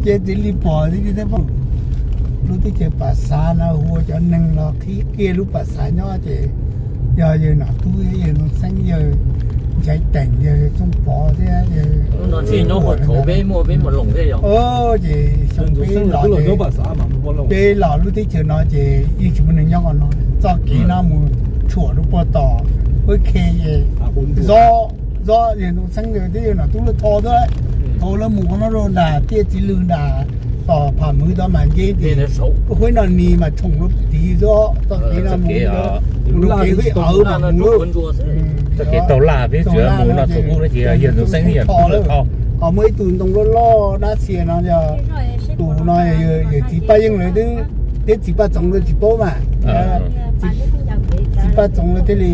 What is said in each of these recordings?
Ces txiv li pom thiab, lub teb chaws Pam Xav no hu ua cov neeg los qhib kiag lub Pam Xav nyob ces yog yawg Nom Tub, yawg Ntxoov Xeeb, yawg Nchaiv Teem, yawg Txooj Pov thiab yawg, ces xyoo peb los, peb los lub teb chaws no ces yeej tsis muaj neeg nyob qhov no. Txoj kev no mus tshuam rau puag tom Huab Khe es Zov, Zov, yawg Ntxoov Xeeb thiab yawg Nom Tub lawv tho xwb. Thaum lawv mus qhov no rau nram Tiaj Txiv Lws nram tom Pham Mws tod mas nce ces Huab Nom Nis mas tshoom rau tid xwb. Txoj kev no mus rau kev Huab Awv mas mus, txoj kev taug laj peb tsuas mus no thaum ub no ces yawg Ntxoov Xeeb yawg Nom Tub lawv tho. Ho muaj ib tug ntoo loj loj dab tsi no, tus no yawg txiv Paj Yeej lawv twb, thiab txiv Paj Txoov lawv tsis paub mas. Txiv Paj Txoov lawv thiaj li,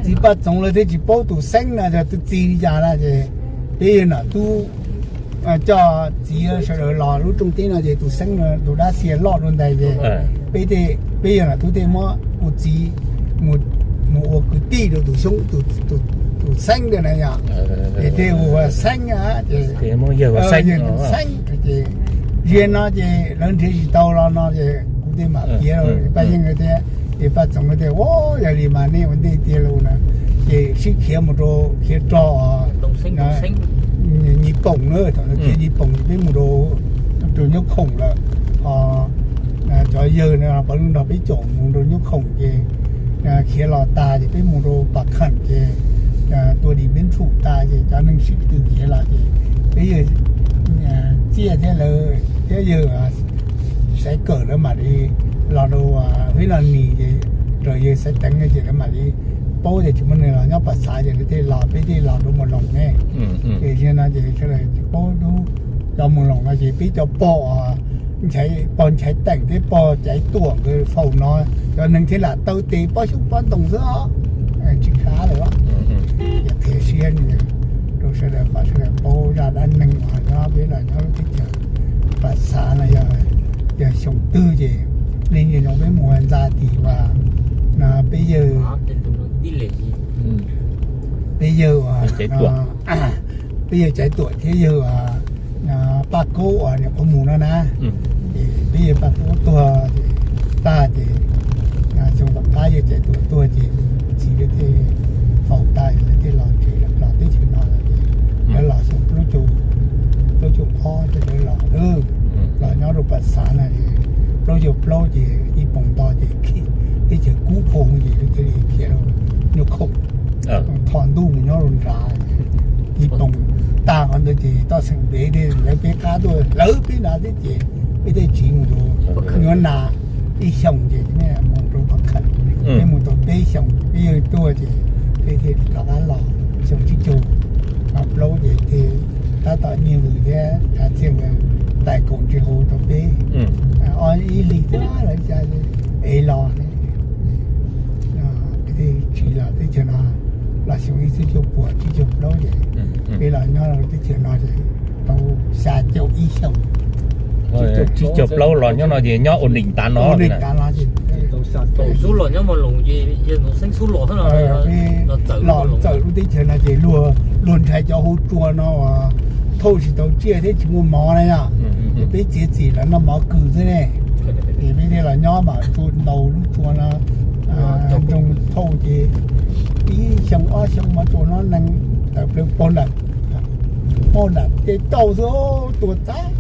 txiv Paj Txoov lawv thiaj tsis paub tus Xeeb no yog tus txiv li cas na ces peb yawg Nom Tub coj txiv sawv daws los lub rooj teb no ces tus Xeeb no tus dab tsi loj dua ntais ces peb, peb yawg Nom Tub thiaj muab tus txiv mus ua kwv tij rau tus Xeeb ntawd na yom. Ces thiaj ua Xeeb ces, yawg Xeeb ces, ziag no ces lawv nrhiav tsis tau los no ces kuv thiaj mam piav rau Paj Yeej thiab, ces Paj Txoov thiaj, Au, yog li mas nej ua ntej tiag lauj no. Ces sib khiav mus rau, khiav rau Nyij Poom na, thaum no khiav Nyij Poom ces peb mus rau, rau Nyuj Khoom lawm. Ho cov yawg no puav leej nrog peb caum mus rau Nyuj Khoom ces khiav los tas ces peb mus rau Pas Kham ces tua Dis Npeb Ntxum tas ces cov neeg sib tw khiav los ces peb yawg Txiaj thiab lawv thiab yawg Xaiv Kawm lawv mam li los rau Huab Nom Nis ces raws yawg Xaiv Teev ces lawv mam li paub tias tsis muaj neeg los nyob Pas Xav ces lawv thiaj los, peb thiaj los rau Mus Loos ne. Ces ziag no ces sawv daws tsis paub dub, cov Mus Loos no ces peb cov pog, pog Nchaiv Teem thiab pog Caiv Tuam nkawd faus no, cov neeg thiaj lam taw tes pob xyoob pob ntoo xwb os, tsis khav lawm. Ces qhia siab rau sawv daws kom sawv daws paub zaj dab neeg uas nyob peb los nyob lub teb chaws Pas Xav no yog, yog xyoo twg ces nej nco ntsoov peb mus ntxa tim uas no peb yawg, peb yawg, peb yawg Caiv Tuam thiab yawg Paj Kaub uas nyuam qhuav mus no na. Ces peb yawg Paj Kaub tuag ces, tag ces xyoo tom qab yawg Caiv Tuam tuag ces txiv lawv thiaj faus tas lawv thiaj los tsev, los teb chaws no lawm. Lawv los xyoo plaub caug, plaub caug ob ces lawv los, los nyob rau Pas Xav na. Plaub caug plaub ces Nyij Poom nto ces teb chaws kub phoov ces lawv thiaj li khiav rau Nyuj Khoom, tho ntuj mus nyob rau nrad. Nyij Poom tag qhov ntawd ces toj xeem ntev thiaj lawv peb qab tuaj hlawv peb nrad thiab ces peb thiaj tsiv mus rau Nyuj Nas ib xyoos ces mus rau Pas Kham, peb mus tau peb xyoos peb yawg tuag ces peb thiaj rov qab los xyoo tsib caug plaub ces thiaj tab tom Nyiaj Vwm thiab Tsav Txiaj nkawd tais koom ntsis hauv rau peb, ob ib hlis thiab lawv ev los, peb thiaj tsiv los teb chaws no los xyoo ib txhiab cuaj puas tsib caug plaub ces peb los nyob rau teb chaws no ces tau xya caum ib xyoos. Tsib caug plaub los nyob no ces nyob ua neej tas no, ua neej tas no ces xub los nyob Mus Loos ces yawg Ntxoov Xeeb xub los, los txawm lub teb chaws no ces luag ntshai cov hauv tsua no uas thauj tsis tau tsiaj thiab tsis muaj mov na yom, ces peb txiav txim los noj mov kws xwb ne. Ces peb thiaj los nyob mas tsua ntau lub tsua no, nroo thauj ces ib xyoo ob xyoo mas tsua no neeg tawm plaws pog nram, pog nram tej tauj xwb, tua txav.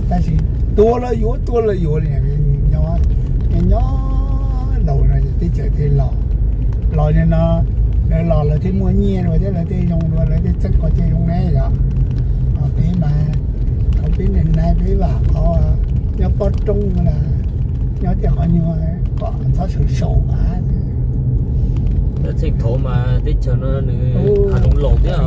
Tab sis tua los yuav, tua los yuav li nyob, nyob laus no ces teb chaws thiaj los, los li no, lawv los lawv thiaj muaj nyiaj dua thiab lawv thiaj zoo dua, lawv thiaj txeeb qhov chaw zoo ne yom. Peb mas, thaum peb niaj hnub peb vam qhov nyob pob roob na, nyob tej qhov nyuag kom txhob sau sau av. Txheej thaum mas teb chaws no nws hav zoov laus thiab,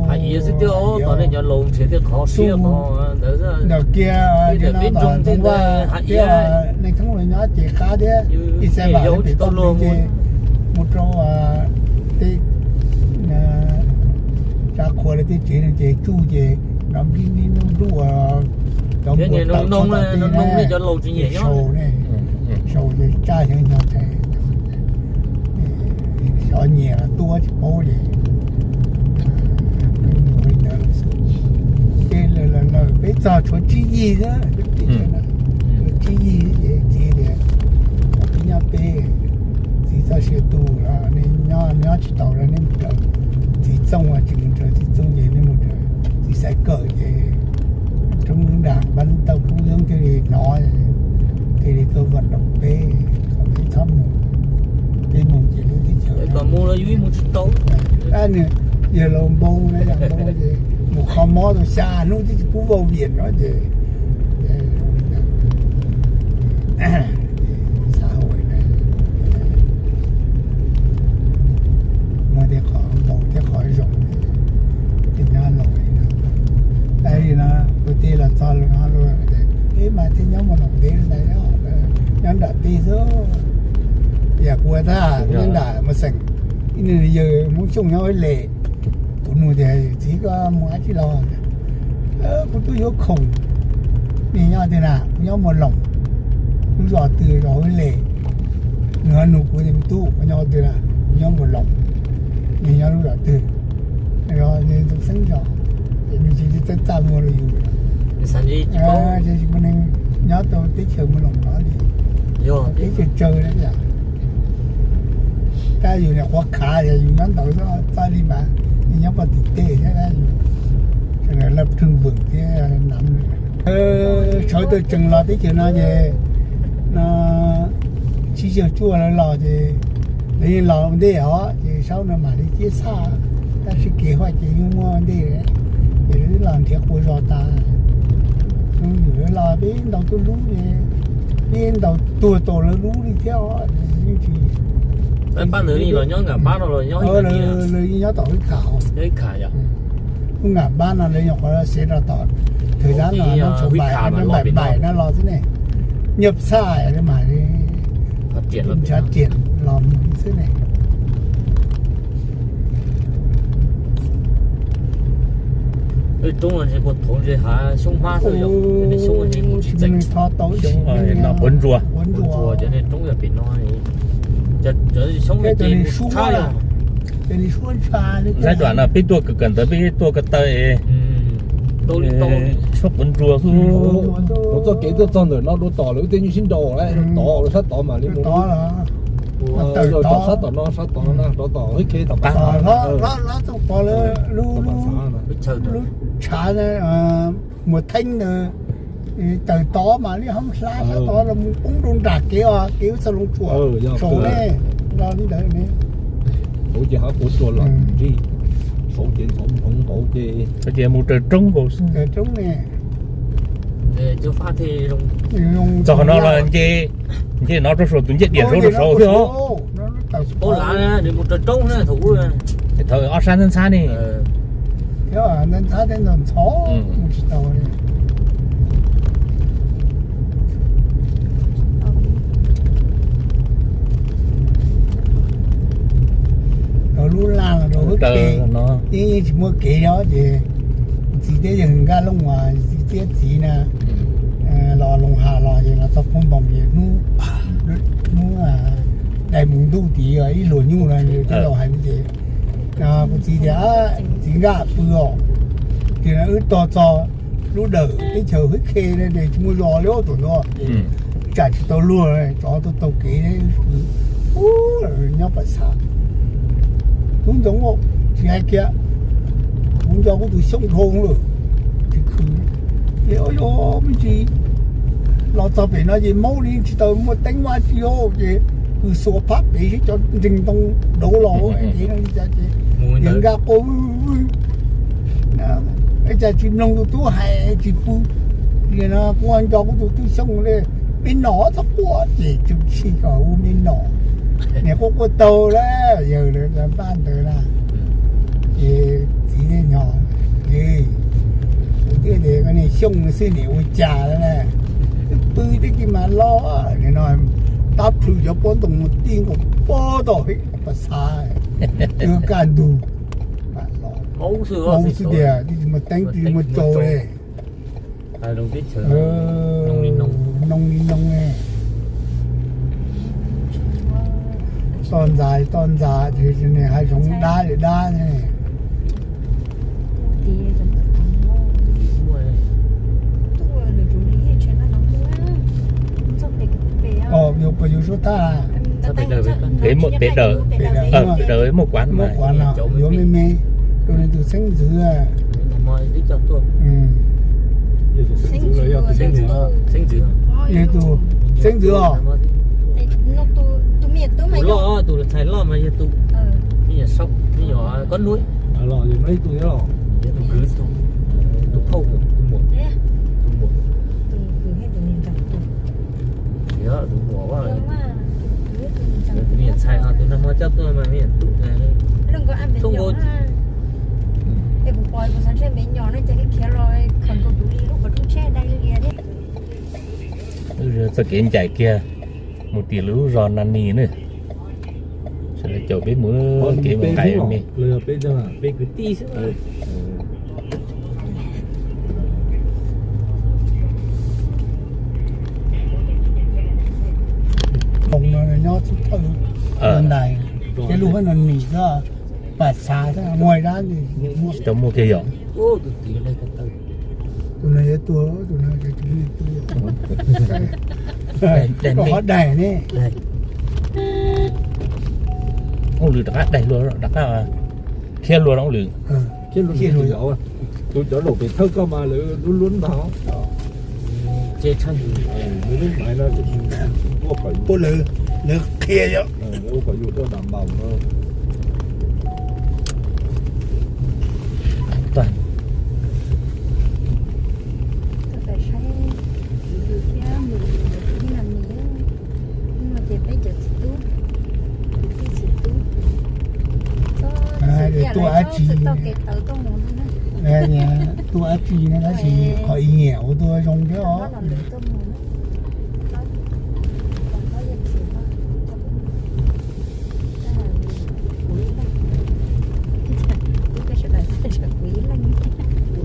hav iav xwb thiab, tom nej cov laus nrhiav tej qhov siab qhov ntawd xwb. Ntawm kiag peb ntsoog ntawd hav iav, neej thoob los nyob ces qab thiab, ib xav vam lawv pem tau luag ces mus rau tej tsav qhua lawv tej tsev no ces tsuj ces nrov nplij nplij nplij nplij, cov npua tawm pob tom tej na, sau ne, sau ces tsaj xyov nyob, xyov nyias los tuaj tsis paub li. Txog tshuav tsib yig xwb, tsib yig ces txiv tias, txiv nyob peb, txiv txoj sia tu, nej nyob tsis tau lawm nej mus raws txiv Txooj, tsis mus raws txiv Txooj ces nej mus raws txiv Xaiv Kawm ces roob nram npab tauj kub yeeb thiaj li hnov, thiaj li tuaj vam loos peb, kom peb txhob mus, peb mus ces lub teb chaws no, yawg laus Npoo na, yawg Npoo ces mus kho mob tau xya hnub twb tsis pub vau viam no ces, xav hauj na, muaj tej qhov npaum thiab qhov zoo, tej nyob laus li no. Tab sis no kuv tij los txog lawm no, peb mas thiaj nyob mus loos ntev ntawd, nyob nram tej xwb. Yam kuv ua tag nyob nram Mos Xeem, ib nws yawg Hmoob Xyooj nyob Huab Les, kuv nug tias txiv koj mus dab tsi los? Kuv tuaj yuav khoom. Nej nyob twg na? Kuv nyob Muas Loos. Lub zos twg? Zos Huab Les. Nws ho nug kuv tias me tub koj nyob twg na? Kuv nyob Muas Loos. Nej nyob lub zos twg? Ntoo Xeeb zos. Ces nws tsis txawj txaj muag rau yus, ces tsis muaj neeg nyob tau teb chaws Muas Loos no li, teb chaws tsawg li yom. Tab yus niam qhuav khav tias yus nyob ntawd txoj li mas, yus nyob pem tim tej thiab, laj rhwj vwm thiab nam. Sawv tawm tsees los teb chaws no ces no tsib caug cuaj lawv los ces lawv yeej los ua ntej os, ces saib no mam li ciaj xaj, tab sis kev haj ces yeej muaj ua ntej, ces lawv twb los nrhiav quas zos tas. Lawv los peb ntaus tuaj lub, peb ntaus tuag tau lawv lub li thiab os. Lawv yeej nyob tom Hib Kham, lub Nkam Npab no lawv nyuam qhuav sev rau tom, thawj zab no Npab Npais no los xwb ne, Nyaj Txhaj li mas li, Npab Riam los xwb ne. Roob no ntshe puag thaud ntshe hav xyoob hmab xwb yom, xyoob ntshe mus tsis txeem. Quav Ntsuag, Quav Ntsuag cov niag roob yog pem no, cov xyoob no ces mus tshab yom. Lawv tuaj no peb tuaj kawm kawm ntawd peb tuaj ko taw es suab Quav Ntsuag xwb. Mus txoj kev tuaj txog ntawm no dua tom lawv tej nyuj sib nraus lawm, tod lawv sab tod mam li mus. Tod sab tom no, sab tod no rov tom Hib Kham tom qab. Lub, lub tshav Muas Theeb ntawd, tawm tod mam li hoob hlab sab tod los mus poob rau nram kev os, kev Xab Loos Tsuam saud ne, los li ntawd ne. Saud ces hav Quav Ntsuag los nrig, saud ces ntxhov hmoov nkaus ces, ces mus raws roob nkaus xwb. Raws roob ne. Txog qhov no los nce, nce no rau saum tus ncej diam saud rau saud thiab os. Thaum ob sab ntxhab ntxhab ne. Ntxhab thiab ntxhov ntxhov mus tsis tau li. Rau lub laj los rau lub kev, yeej yeej tsis muaj kev os ces txiv thiab yawg Nkaj Looj uas txiv thiab txiv na los Loos Ham los ces los txog Phoo Npoos ces hnub, hnub dais mus ntuj tid ib hluas nyuj no nws twb los hais tias, kuv txiv tias, txiv Nkaj pw os, ces wb tog txog lub dawm teb chaws Hwb Khe na ces tsis muaj zos li os, tus ntawd tsam tsis tau luag, tsov tuaj taug kev, nyob pem xav. Tub Ntxoov, tsis hais kiag, kuv nco kuv tus Xyooj dhau lawm, tsis khwv. Ces yog me ntsis los txog pem no ces maub li tsis tau muaj teeb muaj dab tsi os, ces kws xuas phab pem seb cov nreeg ntoo dauv los es no li cas ces yawg Nkaj quaj vwg vwg. Cas tsis mloog tus tub hais tsis pw li no, kuv nco kuv tus tub Xyooj li, me nom txhob quaj ces tsis txhij kom ua me nom. Niam quaj quaj taug lawm, yawg lawv npaj ntawd na. Ces txiv thiaj nyo, kuv thiaj tias koj niag Xyooj xwb niam ua cas lawm na, pw tib kis mas los no, tab plhws cov pob ntoo mus tij nkaus pob tom pem pas xav, twb kaj ntug. Maub xwb tiag, tsis muaj teeb tsis muaj tsau li. Noog li noog, toj ntxas toj ntxas, hav zoov dab li dab ne. Pem daws, pem daws muaj kuav no, yuav me me rau nws tus xeeb ntxwv. Yog tus xeeb ntxwv os. Tus loj, tus txhais loj mas yog tus, kob nuab, yog tus kwv, tus phauj, tus muam, tus muam. Tus muam, tus me nyuam ntxhais ho tus nag hmo coj tuaj mas me nyuam tub, tub nkaus. Txoj kev ncaim kiag mus tim lub zos Nas Nis na. Sawv daws caum peb mus kev mus nqaim me. Nyob tsis thawj ntais, ces lub Nas Nis xwb, pas xav xwb, muaj dab tsis tau muaj kiag yom. Tus no yuav tuag, tus no yuav tuag. Koj ho daig ne. Hauj lwm rov qab daig luag, rov qab khiav luag hauj lwm. Tus cov laus pem thawj koj mas lawv lub lub ntag. Puab lawv, lawv qhia yom. Tuaj dab tsi, tuaj dab tsi no tab sis qhov ib nyiam ua tuaj zoo thiab os.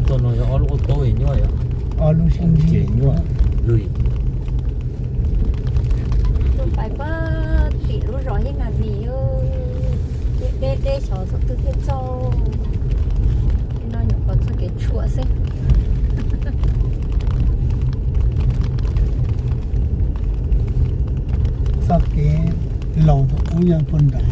Tau no yog ob lub qub taub nyuaj yom. Ob lub sib ntsib nyuaj. Tuaj pais pab tim lub zos Yeb Nas Nis, deb deb xyov txog twg thiaj txog. No nyuam qhuav txog kev tshuam xwb. Txoj kev laus thaum ub nyob puag nrad.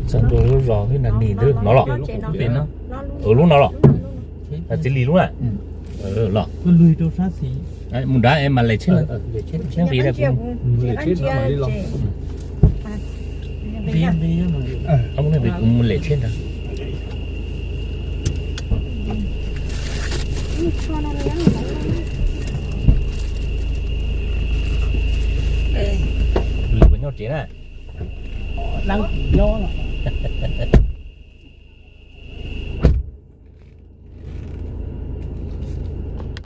Txog ntua lub zos Yeb Nas Nis ntawd no los? Lub no los? Txiv Lis lub na? Los mus nrad es mas lem tsheb, nqis kuv mus lem tsheb ntag. Lwm puas nyob tsev na?